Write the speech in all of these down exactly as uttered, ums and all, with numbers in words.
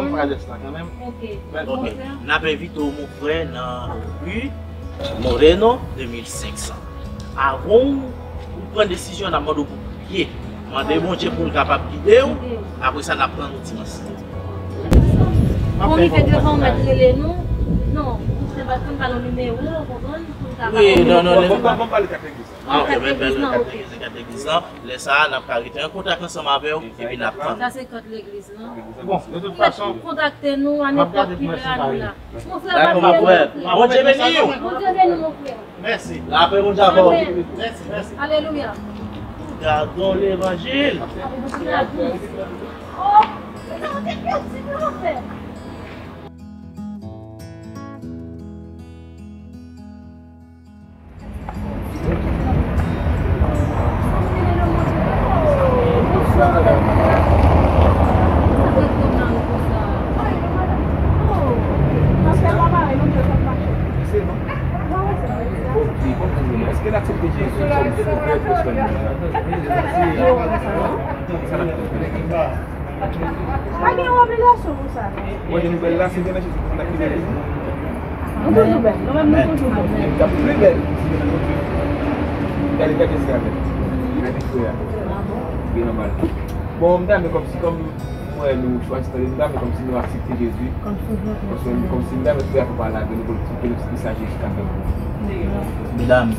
ban m fè jès la kanmenm. Ok. N ap envite w, mon frè, nan ri Moreno, de mil senk san. Avan w pran desizyon, n ap mande w pou w priye. Mande Bondye pou l kapab gide w. Apre sa, n ap pran nou ti mès. Pou rive devan w mèt rele nou. Non, ou te bat pou n ba nou nimewo, ou konprann, pou n kapab. Wi, non, non, non. Ban m pale kat legliz la. Ah, ok, men bèl kat legliz, kat legliz la. Lè sa a, n ap ka rete an kontak ansanm avè w, epi n ap tann. Sa se kat legliz la. Bon, de tout fason, kontakte nou a nenpòt kilè a nou la. Mon frè, pa bliye nou. Dakò, mon frè. Bondye beni w. Bondye beni w, mon frè. Mèsi. Lapè Bondye avè w. Amèn. Mèsi, mèsi. Alelouya. Gadon levanjil. Oh, se sa w te pèdi, mon frè. Èske n aksepte Jezi kòm Sovè pèsonèl nou? Sa n ap fè? Pa gen obligasyon pou sa, non. Mwen gen nouvèl la, se gen nan Jezi Kris la ki bèl. Nou toujou bèl. Nou menm, nou toujou bèl. N ap pli bèl si gen nan Jezi. Gade, gade se avèk. Gade frè a. Gen nòmal. Bon, m ta renmen kòmsi, kòm m wè nou chwazi tande, m ta renmen kòmsi nou aksepte Jezi. Kòmsi, kòmsi m ta renmen frè a pou pale avè nou, pou l eksplike nou kisa Jezi ka fè pou nou. Medam,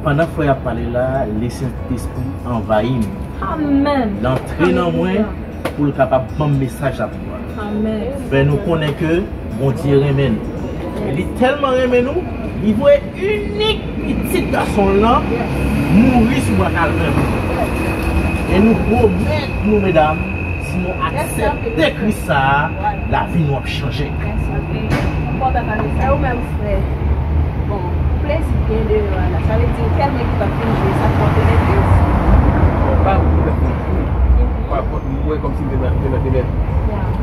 pandan frè a ap pale la, Lesentespri anvayi m. Amèn. L antre nan mwen pou l kapab ban m mesaj la pou mwen. Amèn. Fè nou konnen ke Bondye renmen nou. E li tèlman renmen nou, li voye inik pitit gason l lan mouri sou bwa Kalvè pou nou. E nou pwomèt nou, medam, si nou aksepte Kris sa a, lavi nou ap chanje. Mèsi anpil. M kontan tande sa. E ou menm, frè? Bon, plezi byen deyò a la. Sa vle di, ou tèlman ekip ap fin jwe, sa k pòte legliz? Mwen pa wè ki lè pou jwe. Pa kont mwen, kòmsi m te nan, te nan tenèb.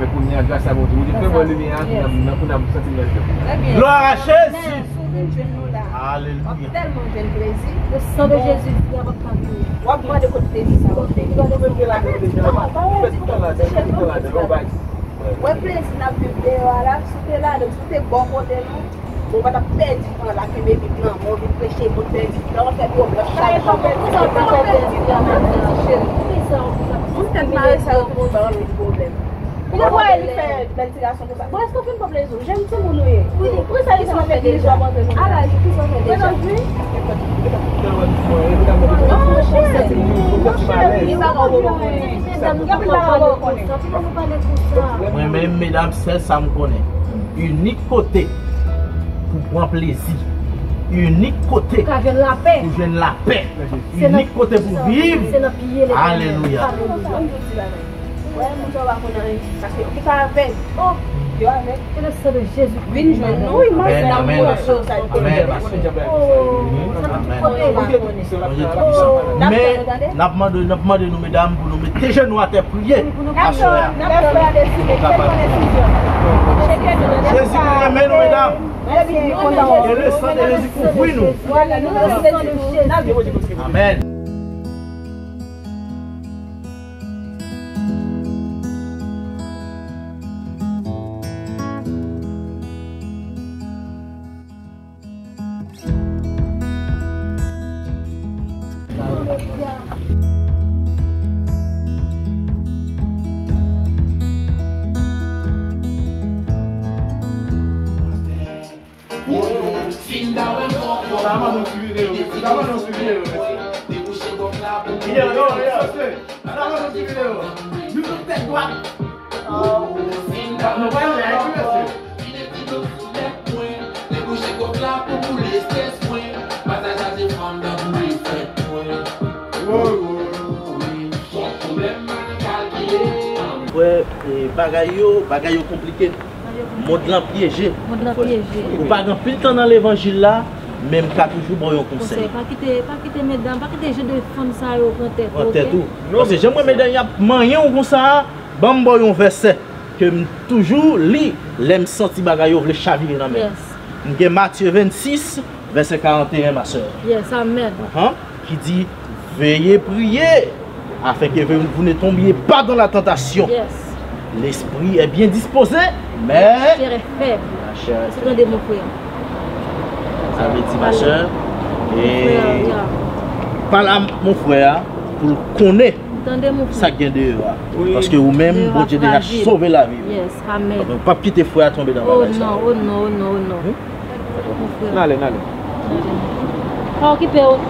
Men kounye a, gras a Bondye, Bondye fè m wè limyè a, kounye a, kounye a, m santi m nan limyè. Glwa a Jezi! Alelouya. W ap tèlman jwenn plezi. Le sang de Jésus ki ap pale. W ap mande kote plezi sa yo te ye. Ou menm te ladan deja. Non, pa wè di tout ti chèf yo. Wè plezi n ap viv deyò a la, si w te ladan, si w te bò kote nou, bon, w pa t ap pèdi tan la, kenbe Bib nan men w, vin preche moun, pèdi tan, w ap fè pwoblèm chak jou. Sa e pa pèdi tan, w pa pèdi tan, cheri. Moun tèt mare sa yo toujou bay anpil pwoblèm. Ou te kwè li fè bèl ti gason konsa? Bon, èske w fin pran plezi w? Jèn timoun ou ye? Wi, wi, sa li fè nan legliz la, montre nou. Ala, ki sa w fè deja? Monchè, monchè, li pa ka w poko konnen. Gen anpil bagay w poko konnen. Mwen menm, medam, sèl sa m konnen. Inik kote pou pran plezi. Inik kote pou jwenn lapè. Inik kote pou viv. Alelouya. Wè, moun sa w pa konn anyen. Paske yo ki pa avèg. Oh! Que le sang de Jésus vin jwenn nou, wi, mwen. Amèn, amèn, amèn. Amèn. Bondye pwisan. Men, n ap mande, n ap mande nou, medam, pou nou mete jenou atè, priye. Jezi renmen nou, medam. Que le sang de Jésus couvre nous. Amèn. Frè, e, bagay yo, bagay yo konplike. Mond lan pyeje. Mond lan pyeje. Ou pa gen anpil tan nan levanjil la, men m ka toujou ba w yon konsèy. Konsèy, pa kite, pa kite medam, pa kite jan de fanm sa yo pran tèt ou, pran tèt ou. Paske jan mwen medam y ap manyen w konsa a, ban m ba w yon vèsè ke m toujou li lè m santi bagay yo vle chavire nan men m. M gen Matye vennsis, vèsè karanteyen, ma sè. Yes, amèn. Ahan. Ki di, veye priye, afin que vous ne tombiez pas dans la tentation. Yes. L'esprit est bien disposé, mais la chair est faible. Tande, mon frè. Sa vle di, ma sè, e pa la, mon frè a, pou l konnen sa k gen deyò a. Paske ou menm, Bondye deja sove lavi w. Yes, amèn. Donk, pa kite frè a tonbe nan bagay sa. Oh non, oh non, oh non, oh non. N ale, n ale. Pa okipe w.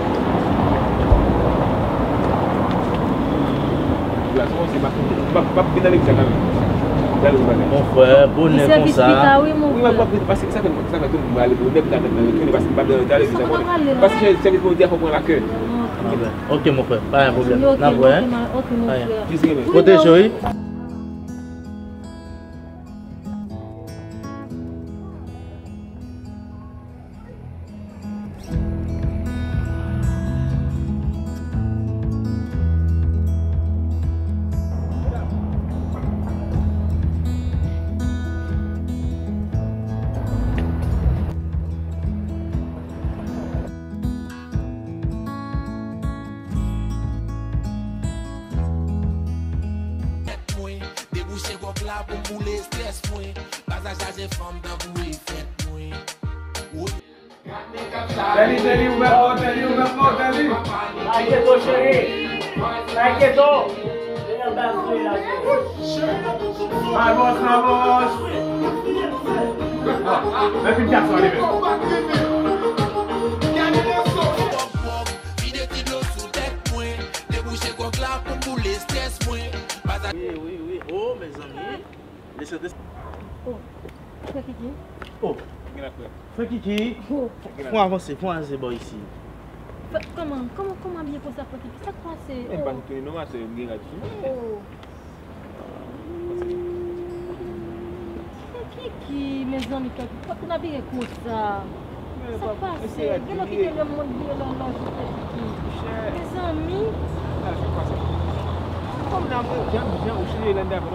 Mon frè, bonè konsa. Wi, m ap pita, wi, mon frè. Paske sa fè, sa fè tou, m ale bonè pou ta fè nan retounen, paske m pa t nan legliz la. Paske sèvis Bondye a fò pran lakè. Ok, mon frè, pa gen pwoblèm. N ap wè, hein. Pwoteje w, wi. Tèt mwen, debouche gwòg la pou m boule estrès mwen. Bazar chaje fanm tankou e fèt mwen. Tèli, tèli, ouvè pòt, tèli, ouvè pòt, tèli. Bay geto, cheri. Bay geto. Vabòs, vabòs. Lè fin gason ale menm. Vide ti dlo sou tèt mwen. Debouche gwòg la pou m boule estrès mwen. Wi, wi, wi. Oh, mezanmi. Mesye de... Oh, frè Kiki. Oh. Gen la frè. Frè Kiki. Oh. Fò avanse, fò avanse bò isi. Frè, kòman, kòman, kòman byen konsa, frè Kiki? Sa k pase? Men m pa tande non, ma sè, m gen rad sou mwen. Oh. Frè Kiki, mezanmi, frè Kiki, fòk nou abye konsa. Sa k pase? Gen lòt ki te lè mond vire lòlòj ou fè pipi. Mezanmi. Kòman,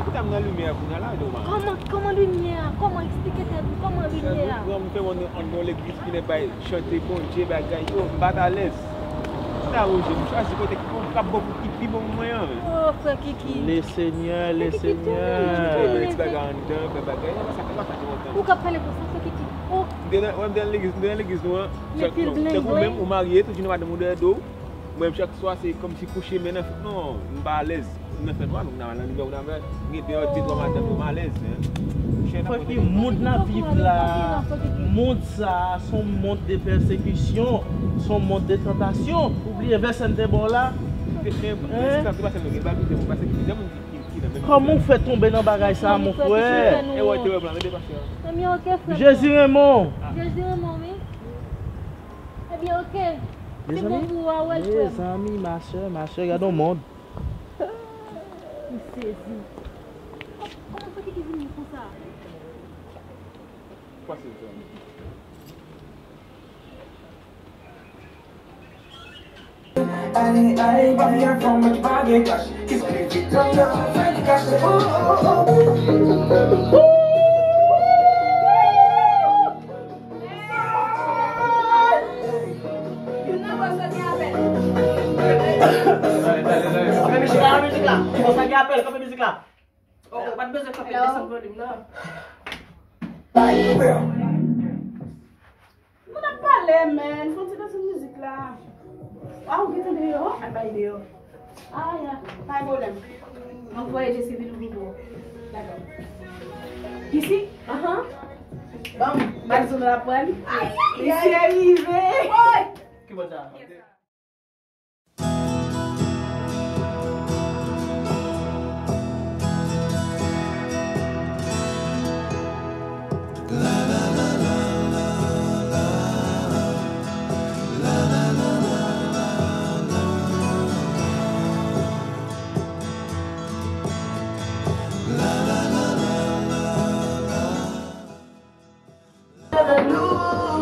kòman limyè a kounye a la, Doma? Kòman, kòman limyè a? Kòman eksplike tèt ou? Kòman limyè a? Mwen fè mwen nan yon legliz ki gen bay chante Bondye, bagay yo, m pa t alèz. M ta wouje, m chwazi kote ki bon, k ap bon pou ki pi bon pou mwen an. Oh, frè Kiki. Le Senyè, le Senyè. Ou k ap pale konsa, frè Kiki. Oh. M te nan, wè, m te nan legliz, m te nan legliz nou an. Tankou menm, ou marye, toujou nan madanm ou dèyè do w. Mwen, chak swa, se kòmsi kouche men nan fèt, non, m pa alèz. M nan fèt, wè, nou nan, nan limyè, ou nan fèt. M gen deyò de twa madanm, m alèz, hein. Frè Kiki, mond n ap viv la, mond sa, se yon mond de pèsekisyon, se yon mond de tantasyon. Ou bliye vèsè m te ba w la? Hein? Kòman w fè tonbe nan bagay sa, mon frè? Jezi renmen w. Jezi renmen w, wi. Ebyen, oke. Se bon pou ou a, wè l, frè m. Mezanmi, ma sè, ma sè, gade yon mond. M sezi. Kòman, kòman sa ki vin konsa? Ay, ay, pa fè fò mwen pa gen kach. Kiss baby, don't love, fè kach. Oh, oh, oh, oh. Kanpe mizik la, kanpe mizik la. Kanpe mizik la. Oh, oh, pa t bezwen kanpe, desann volim nan. Moun ap pale, man. Fò ti danse mizik la. Ah, ou gentan deyò? Al bay deyò. Ah, ya. Pa gen pwoblèm. Mwen voye J C vin ouvri pou ou. Dakò. Isi? Ahan. Bon, Max Zone la pran. Ay, ay, ay. Isi rive. Woy! Ki bò sa?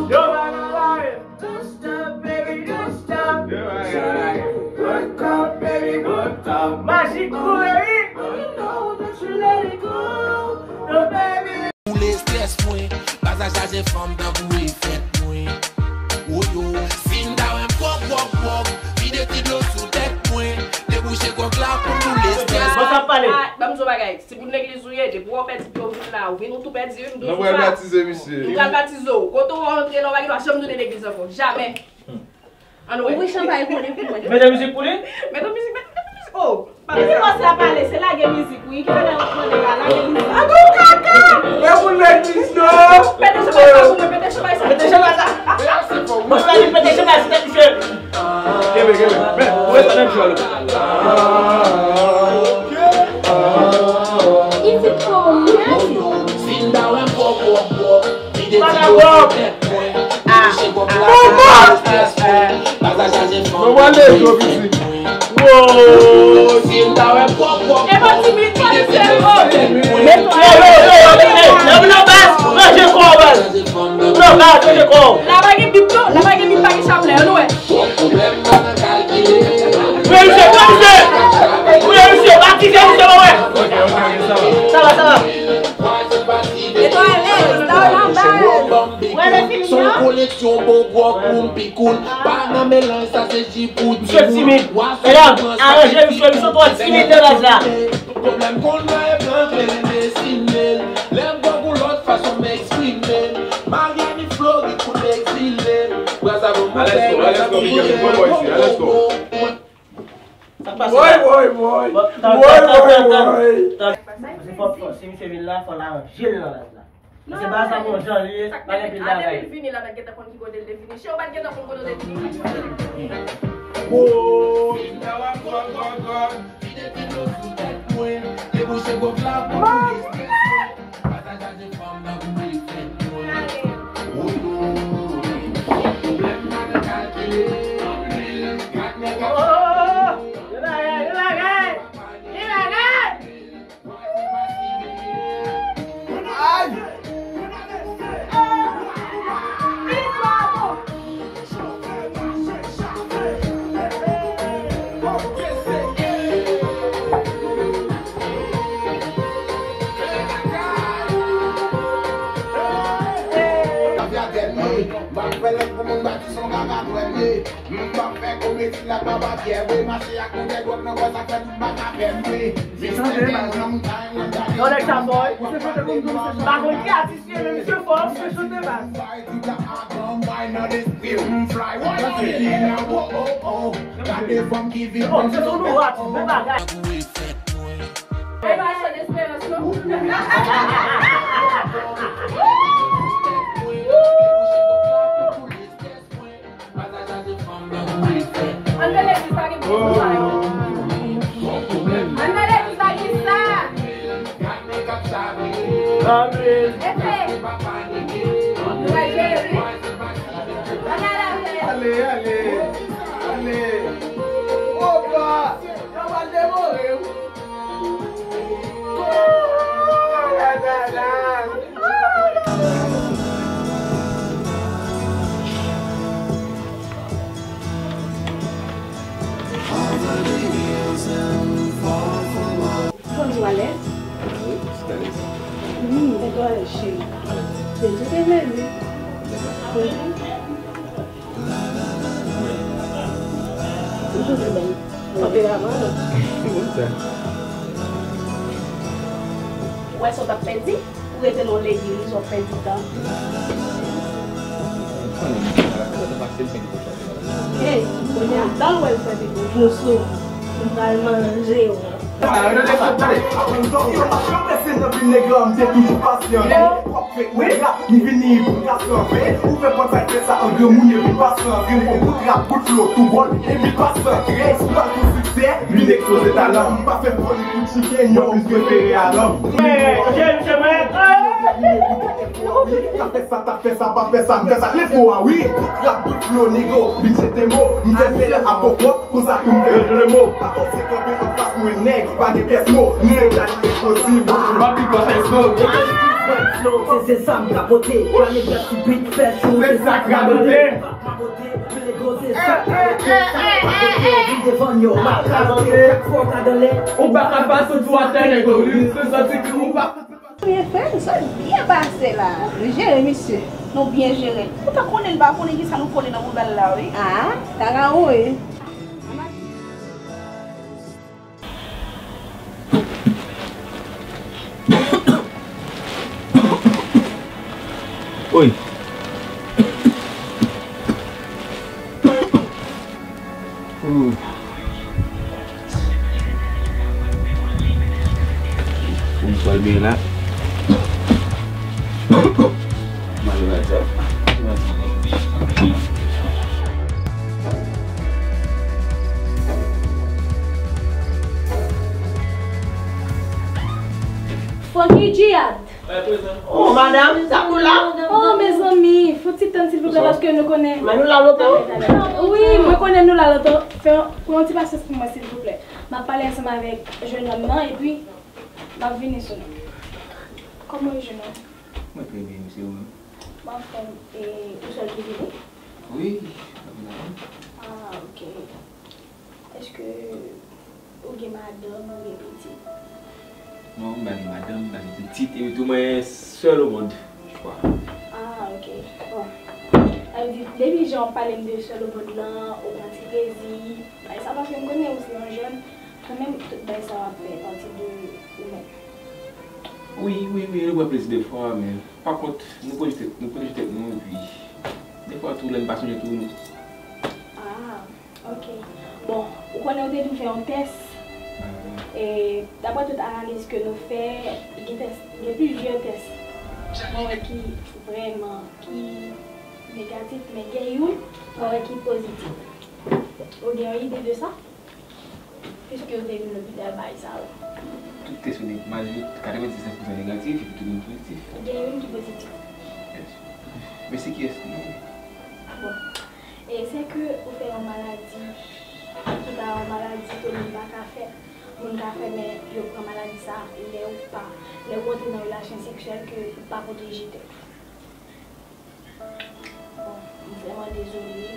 Yo, bagay la, eh. Don't stop, baby, don't stop. Yo, bagay la, eh. Work up, baby, work up. Magic Boy. You know that you let it go. No, baby. Boule estrès mwen, baz la chaje fanm tankou e fèt mwen. Woyo, si m ta wè m gwòg, gwòg, gwòg, vide ti dlo sou tèt mwen. Debouche gwòg la pou m boule estrès. Bon, sa ap pale. Ah, ban m di w bagay. Si moun legliz ou ye, depi w pèdi pye w vin la, ou vin ou tou pèdi, wi, m di w sa. Nou pral batize misye. Nou pral batize w. Kote w antre la, w pa gen dwa janm tounen legliz ankò. Jamè. Ann wè. Ouvri chanpay konnen pou mwen. Mete mizik pou li. Mete mizik, mete, mete mizik. Oh, pa... Depi pase a pale, se lage mizik, wi. Ki bagay ou konnen la, lage mizik. Atou kaka! Mwen pou legliz, non! Pete chanpay sa, pete chanpay sa. Pete chanpay sa. Bon, sa li pete chanpay, se tèt misye. Kenbe, kenbe. Men, ou ret nan menm jwèt la. Is it for me? Bagay wòk. Ah. Mwen wale yo, pitit. Woy. E pa timid, pa timid, oh. Yo, yo, yo, yo, yo, yo, yo, baz, ranje kò w, baz. Yo, baz, ranje kò w. La pa gen bib, non. La pa gen bib, pa gen chaplè, nou wè. Wi, misye, wi, misye. Wi, misye, batize, misye, mwen wè. Sa va, sa va. Etwale, sa w nan bal. Wè, lè fini an. Son koleksyon bon gwòg pou m pi koul. Pa nan melanj, sa se ji pou timoun. Mesye timid. Medam, aranje misye, misye twò timid nan baz la. Pwoblèm konn nwa e blan, klere desine. Lè m gwòg ou lòt fason m eksprime. Miami, Florid pou m egzile. Brazaville, Montréal, Brazaville, Montréal. Sa k pase la? Woy, woy, woy. Bon, tan, woy, tan, tan, woy, tan, tan, woy. Tan. Se fò, fò, si misye vin la, fò l aranje l nan baz la. Non, se pa sa, bon, jan li ye, pa gen pil bagay. Depi l vini la, n ap gentan konn ki kote l te vini. Che, ou pa t gentan konn kote l te vini. Woy. Debouche gwòg la pou... M ap fè lèt pou moun bati son kaka kwè m ye. M p ap fè komedi la pa papye vre. Mache ak yon dèdwòt nan kò sa fè tout baka fè m ri. Mister Bell long time nan gade. Yo, nèg sa fò, wi. Misye chante pou m di misye chante. M pa konn ki atis li ye, men misye fò, misye chante baz. Bay tout la avan bay nan lespri m fly. What you mean now? Oh, oh, oh. Gade fanm ki vin. Bon, se son nouvo atis, bon bagay. Ay, pa chan esperans, non. Ann nan legliz la gen bon bagay. Ann nan legliz la gen sa. Amen. Efe. Nou pral jere. Ann ale avè l. Ale, ale. Ale. Opa! Yo pral devore w. Oh, la, la, la. Cheri. Bèl, ou te bèl, wi. Mhm. Ou toujou bèl. Tanperaman, non. Ou wè sa w t ap pèdi? Ou rete nan legliz, w ap pèdi tan. Hey, kounye a, dan w wè l fè pipo. Nou sou, nou pral manje yo. Apre m dòmi, yo pa janm lese nan vi nèg la, m te toujou pasyan. Wi. Fèk nèg la, m vini pou l ka sanble. Ouvè pòt sa, fè sa an granmoun, epi pase antre. M fè bout rap, bout flo, tou bòl, epi pase antre. Si w pa tou siksè, vin ekspoze talan. M pa fè foli pou chicken, non, m prefere alan. Hey, hey, hey, hey. T ap fè sa, t ap fè sa, pa fè sa, m fè sa, lefo a, wi. Bout rap, bout flo, nego, vin jete mo. M fè bèl apopò, konsa pou m fè jwe mo. Pa panse kanpe anfas mwen, nèg, pa gen pyès mo. M se djaz eksplozif, m ap di konfesyon. Se, se sa m ka pote. Pale bèt sou beat, fè cho, se sa k radote. Radote, nego, se sa k radote. Sa k radote, vin devan yo, m ap radote. Chak fwa w ka dan lè, ou pa ka pase sou atè, nego. Se santi ke ou pa Byen fè, nou sot byen pase la. Nou jere misye. Nou byen jere l. Ou ta konnen l pa konnen kisa nou kole nan bouda l la, wi. Ah, ta ka ou, wi. Oi. Hmm. Pou m pral byen la. Mwen la sa. Funky Jihad. Oh, madanm, sa pou la? Oh, mezanmi, fè yon ti tann, silvouplè, paske nou konnen. Men nou la lontan? Wi, mwen konnen nou la lontan. Fè yon, pran yon ti pasyans pou mwen, silvouplè. M ap pale ansanm avèk jennonm nan, epi m ap vini sou nou. Kòman w ye, jennonm? Mwen trè byen, mesye, ou menm? M anfòm, e ou sèl ki vini? Wi, mwen vin avè m. Ah, ok. Èske ou gen madanm, ou gen pitit? Non, m pa gen madanm, m pa gen pitit, epi tou mwen sèl o mond, je crois. Ah, ok. Bon. Sa vle di, depi jan w ap pale m de sèl o mond lan, ou pran ti plezi, bay sa, paske m konnen ou se yon jèn, kanmenm, tout bay sa w ap fè pati de ou menm. Wi, wi, wi, nou pran plezi defwa, men pa kont, nou pwoteje tèt, nou pwoteje tèt nou, epi defwa tou, lè n pa sonje tou, nou. Ah. Ok. Bon, ou konnen ou te vin fè yon tès. E, daprè tout analiz ke nou fè, gen tès, gen plizyè tès. Mwen wè ki vrèman, ki negatif, men gen youn, mwen wè ki pozitif. Ou gen yon ide de sa? Piske ou te vin lopital bay sa yo. Tout tès yo neg-, malgre katrevendisnèf pousan negatif, epi tou youn pozitif. Gen youn ki pozitif. Yes. Men se kiyès ki Bon. E se ke ou fè yon maladi, ki pa yon maladi ke moun pa ka fè, moun ka fè, men yo pran maladi sa lè ou pa, lè ou antre nan relasyon seksyèl ke ou pa pwoteje tèt ou. Bon, m vrèman dezole.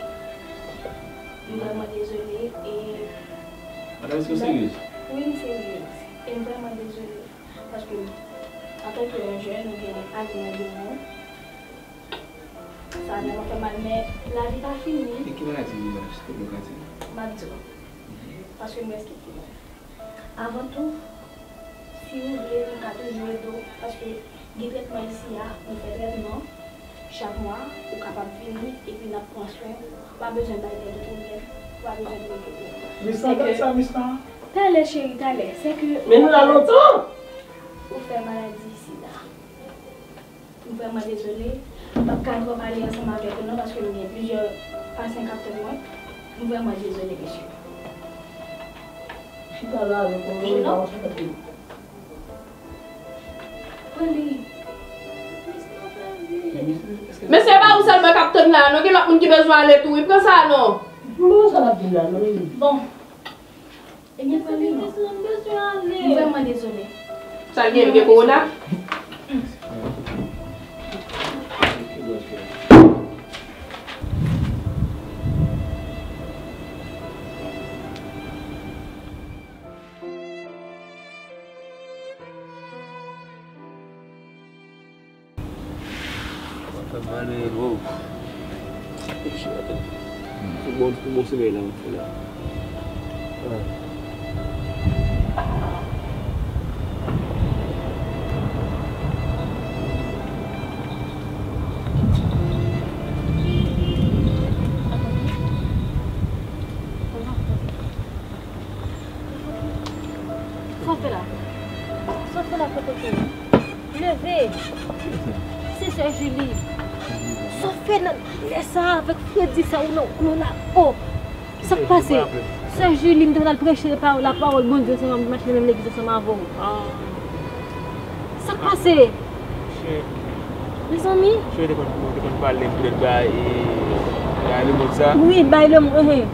M vrèman dezole e Madanm, èske w seryez? Wi, m seryez. E m vrèman dezole. Paske, antanke yon jèn, ou gen avenir devan w. Sa vrèman fè mal, men lavi pa fini. E ki maladi ou ye, madanm, silvouplè, ou ka di m? M ap di w. Paske m prèske fini. Avan tou, si ou vle, nou ka toujou ede w, paske gen trètman isi a, nou fè trètman chak mwa, ou kapab vini, epi n ap pran swen w, ou pa bezwen bay tèt ou pwoblèm, ou pa bezwen preokipe w. Mistan, gad sa, Mistan. Talè, cheri, talè. Se ke Men nou la lontan! Ou fè maladi sida. M vrèman dezole. M p ap ka twò pale ansanm avèk ou non, paske m gen plizyè pasyan k ap tann mwen. M vrèman dezole, mesye. Chita la avèk ou, non, pa wè sa k ap di. Pran li. Mesye, pa ou sèlman k ap tann la non, gen lòt moun ki bezwen ale tou wi, pran sa non. Bon, sa l ap di la non. Bon. Ebyen, pran li non. M vrèman dezole. Sa l gen, li gen kowona? Fè m mal, men, oh. Bon, bon somèy la, m fè la. Ah. Sa w fè la? Sa w fè la, Pototo? Leve! Se sè Julie. Sa w fè nan lè sa a avèk fredi sa ou nan, ou nan la? Oh! Sa k pase? Sè Julie, m te konn al preche pa, lapawòl Bondye ansanm, m mache nan menm legliz ansanm avè w. Ah. Sa k pase? Mezanmi. Cheri te konn, te konn pale m poutèt bay, e, bay lemonn sa. Wi, bay lemonn, enhen.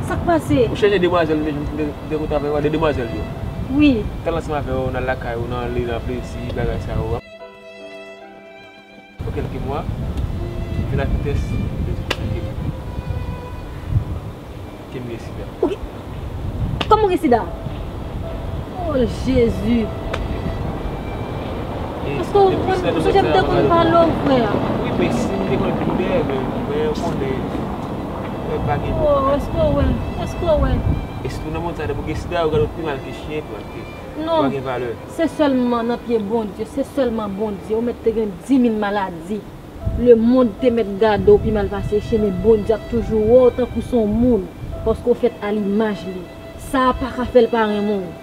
Sa k pase? Ou chèche demwazèl, men m te, m te kontan avè w, de demwazèl yo. Wi. T al ansanm avè w nan lakay ou, nan li, nan plezi, bagay sa yo. Pou kèlke mwa, m vin ak yon tès, yo di m gen sida. Ke m gen sida. Ou gen, kòman w gen sida? Oh, Jezi! Èske w konn, ou sonje m te konn pale w, frè? Wi, men si m te konn vin dèyè, men, men ou konnen, mwen pa gen. Oh, èske w wè? Èske w wè? E si tou nan mond sa, depi w gen sida, yo gade w pi mal ke chen, pi mal ke, non, pa gen valè. Se sèlman nan pye Bondye, se sèlman Bondye. Ou mèt te gen dimil maladi. Lemonn te mèt gade w pi mal pase chen, men Bondye ap toujou wè w tankou se yon moun, paske w fèt a limaj li. Sa a pa ka fè l pa renmen w.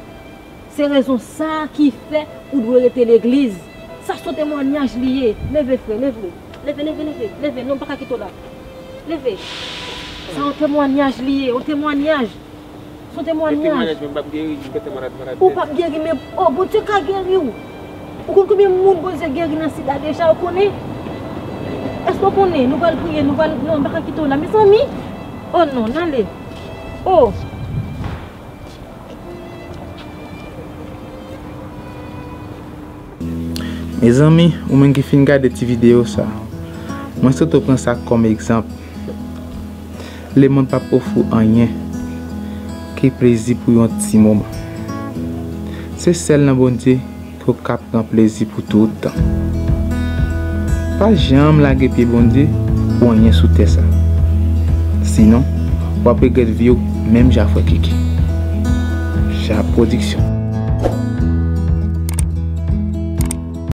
Se rezon sa a ki fè ou dwe rete legliz. Sa se yon temwanyaj li ye. Leve, frè, leve. Leve, leve, leve, leve. Non, m pa ka kite w la. Leve. Sa yon temwanyaj li ye, yon temwanyaj. Se yon temwanyaj. Temwanyaj, men m p ap geri, m gentan malad, malad. Ou p ap geri, men, oh, Bondye ka geri w. Ou konn konbyen moun Bondye geri nan sida deja, ou konnen? Èske w konnen? Nou pral priye, nou pral, non, m pa ka kite w la. Mezanmi! Oh non, n ale. Oh! Mezanmi, ou menm ki fin gade ti videyo sa, mwen swete w pran sa kòm egzanp. Lemonn p ap ofri w anyen ke plezi pou yon ti moman. Se sèl nan Bondye ke w ka pran plezi pou tout tan. Pa janm lage pye Bondye pou anyen sou tè sa. Sinon, w ap regrèt vi w menm jan frè Kiki. Ja Pwodiksyon.